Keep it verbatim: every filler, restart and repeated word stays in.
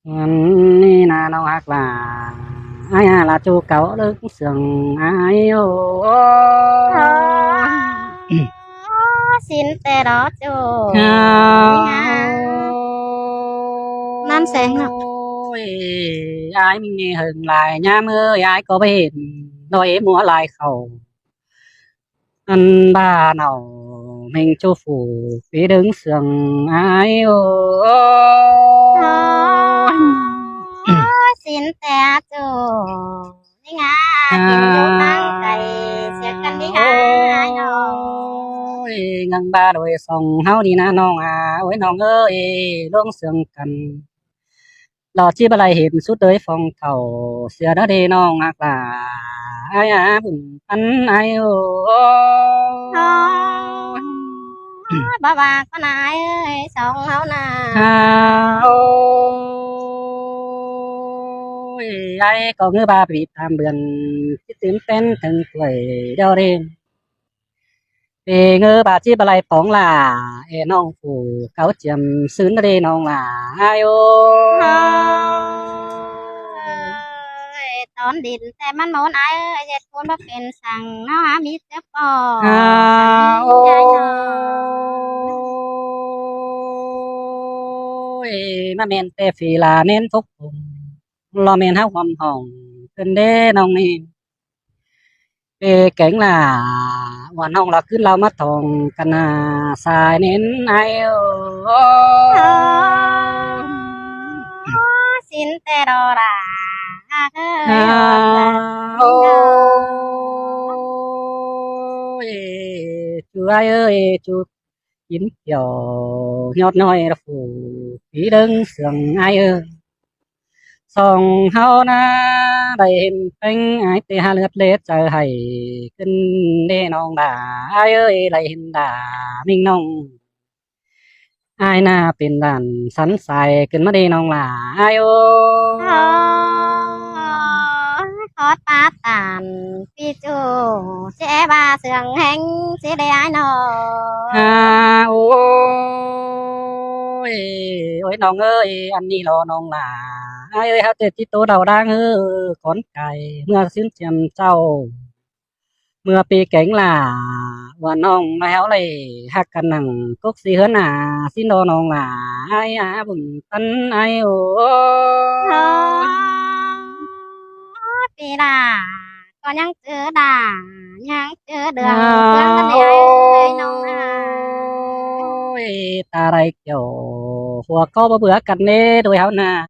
Ăn ꞌnị ꞌna ꞌnọng ꞌhặc lả, ai a ꞌlạ ꞌchu cáu ꞌlớng sương ai ô. Ơ, ꞌsịn ꞌtẹ đó ꞌchu. ꞌNặn seng ꞌnọ. Ôi, ai ꞌmí ꞌnị hơng lai ꞌnhám ơi, ai ꞌcọ báu hên ꞌnọi ꞌmứa lai khảu. Ăn ꞌva ꞌnọ ꞌmính ꞌchu phủ pí ꞌlớng sương ai ô. Ơ, ꞌsịn ꞌtẹ ꞌchu. ꞌNính ha, kin dú ꞌtáng cai, sia căn đi ha, ai ꞌnọng. Ôi, ꞌnhắng ꞌva đôi song ꞌháu đi ꞌna ꞌnọng a, ôi ꞌnọng ơi, ꞌlớng sương căn. Lo ꞌchí báu lai hên sút đới phong khảu, sia ꞌnớ đi ꞌnọng ꞌhặc lả, ai a bun ăn ai ô. Ơ, báu ꞌva ꞌcọ ꞌna ai ơi, song ꞌháu ꞌna. Ôi, ai ꞌcọ ꞌngứ ꞌva pí tam bươn, ꞌchí tứm ꞌpén theng tuổi đéo đi. Pí ꞌngứ ꞌva ꞌchí báu lai póng lả, ê ꞌnọng phủ cáu chiêm sứn đi ꞌnọng lả, ai ô. Ơ, ôi, tón đin ꞌtẹ ꞌmắn mốn ai ơi, ꞌdệt phôn báu pên săng ꞌnọ hả, ꞌmí tớp ꞌcọ. Ơ, ôi, ꞌmá ꞌmen ꞌtẹ phi lả ꞌnến phúc phùng, lo ꞌmen ꞌháu hom hỏng, ꞌcứn đế ꞌnọng ꞌnị. Pê kéng lả, ꞌva ꞌnọng lỏ ꞌcứn ꞌlau ꞌmá thong căn a, sai ꞌnến ai ô. Ơ, ꞌsịn ꞌtẹ đó lả, ơ, ơ, ôi, ꞌchu ai ơi, ꞌchu kín kiẻo ꞌnhọt ꞌnọi phủ pí ꞌlớng sương ai ơi. Song ꞌháu ꞌna đảy hên ꞌpéng ai ꞌtẹ ha ꞌlượt lết chaư hảy ꞌcứn đế ꞌnọng lả, ai ơi, đảy hên lả ꞌmính ꞌnọng. Ai ꞌna pên đản sắn sai ꞌcứn ꞌmá đi ꞌnọng lả, ai ô. Ơ, khót pá tản pí ꞌchu, ꞌchí é ꞌva sương ꞌhéng ꞌchí đé ai ꞌnọng. Ơ, ôi, ôi ꞌnọng ơi, ăn ꞌnị lo ꞌnọng lả, ai ơi, ꞌháu ꞌtẹ ꞌchí ꞌtố đau đang ơ, cón cai ꞌmứa sứn chiêm ꞌchạu. ꞌMưa pí kéng lả, ꞌva ꞌnọng ꞌmá ꞌháu đảy ꞌhặc căn nẳng cốc sí ꞌhướn a, ꞌsịn lo ꞌnọng lả, ai a bun tắn ai ô. Ơ, pí lả ꞌcọ ꞌnhắng chứ đả, ꞌnhắng chứ đường, ơ, ꞌcướng căn đi ai ơi ꞌnọng a. Ôi, ta đảy kiẻo hua ꞌcọ báu bưa căn đế đôi ꞌháu ꞌna.